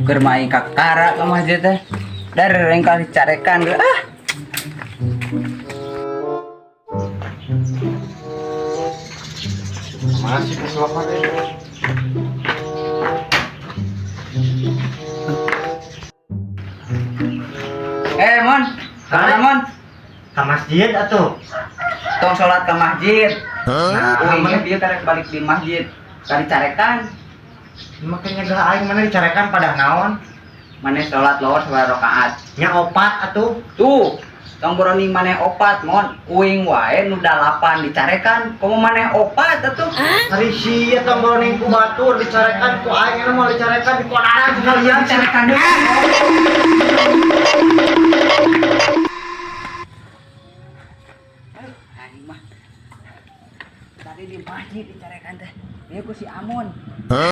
Keur main kakara ka masjid teh. Dar yang kali carekan ge ah. Masih kesuapan deh. Eh, Mon. Mana, Mon? Ke masjid atuh. Tong salat ke masjid. Nah, Uing ge bieu karek balik di masjid. Kali carekan. Makanya nyegah aing mana dicarekan pada naon? Maneh salat lawar sabaraha rakaat? Nya opat atuh. Tuh, tong boroning maneh opat, Mon. Uing wae nu dalapan dicarekan. Komo maneh opat atuh. Hari sia tong boroning ku batur dicarekan ku aing anu mau dicarekan di kodaran sekalian. Dicarekan deui. Aduh, aing mah. Tadi di masjid dicarekan teh. Ieu ku si Amon.